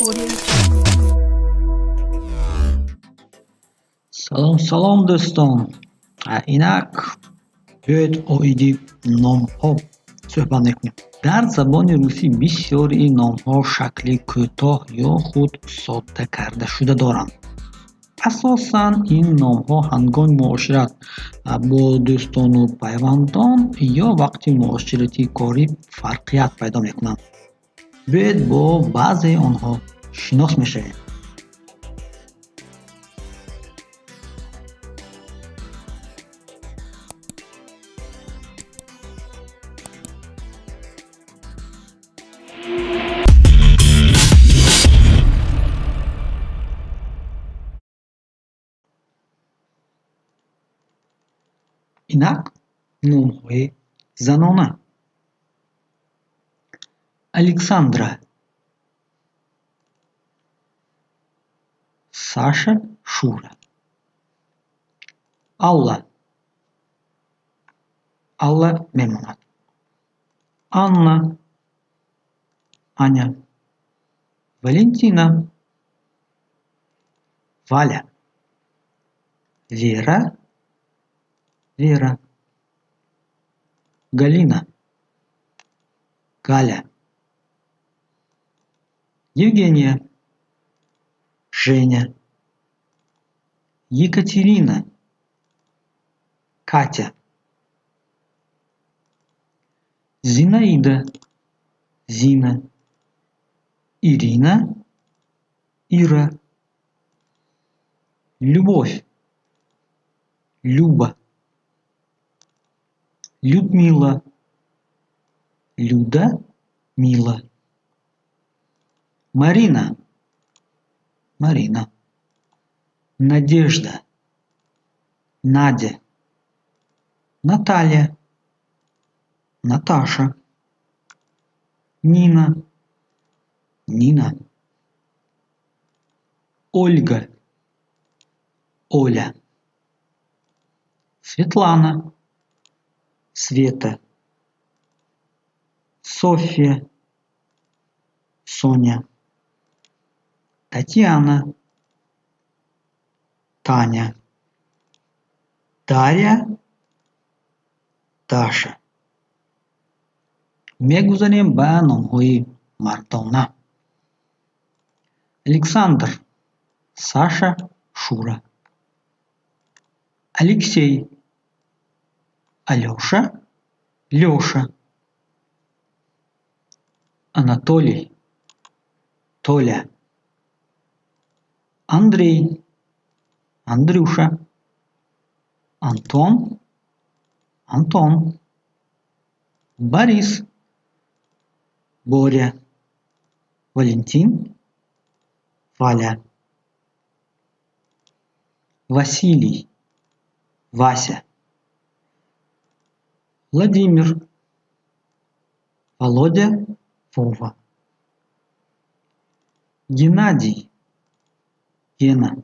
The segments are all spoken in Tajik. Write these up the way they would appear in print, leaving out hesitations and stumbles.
Audio Jungle. Салом, салом, дӯстон! Инак биёед, оиди номҳо суҳбат мекунем. Дар забони русӣ бисёри номҳо шакли кӯтоҳ ё худ содда кардашуда доранд. Асосан ин номҳо ҳангоми муошират бо дӯстону пайвандон ё вақти муоширати корӣ фарқият пайдо мекунанд. Биёед, бо баъзеи онҳо шинос мешавем. Инак номҳои занона: Александра, Саша, Шура, Алла, Алла мемонад, Анна, Аня, Валентина, Валя, Вера, Вера, Галина, Галя, Евгения, Женя, Екатерина, Катя, Зинаида, Зина, Ирина, Ира, Любовь, Люба, Людмила, Люда, Мила, Марина, Марина, Надежда, Надя, Наталья, Наташа, Нина, Нина, Ольга, Оля, Светлана, Света, Софья, Соня, Татьяна, Таня, Дарья, Даша. Мегузарем ба номҳои мардона: Александр, Саша, Шура, Алексей, Алёша, Лёша, Анатолий, Толя, Андрей, Андрюша, Антон, Антон, Борис, Боря, Валентин, Валя, Василий, Вася, Владимир, Володя, Вова, Геннадий, Гена,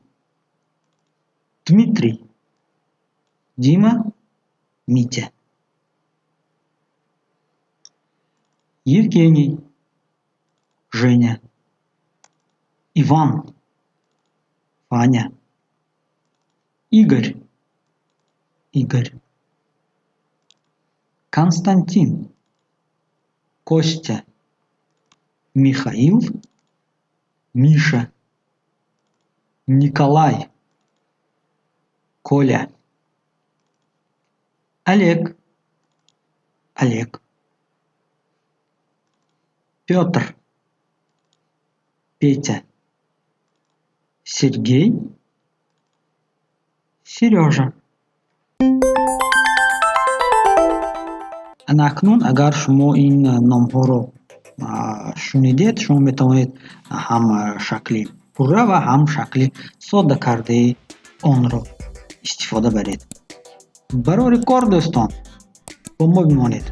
Дмитрий, Дима, Митя, Евгений, Женя, Иван, Ваня, Игорь, Игорь, Константин, Костя, Михаил, Миша, Николай, Коля, Олег, Олег, Петр, Петя, Сергей, Сережа. Ана акнун, агар шумо ин номҳоро шунидед, шумо метавонед ҳам шакли пурра ва ҳам шакли содда кардаи онро истифода баред. Барори кор, дӯстон, бо мо бимонед.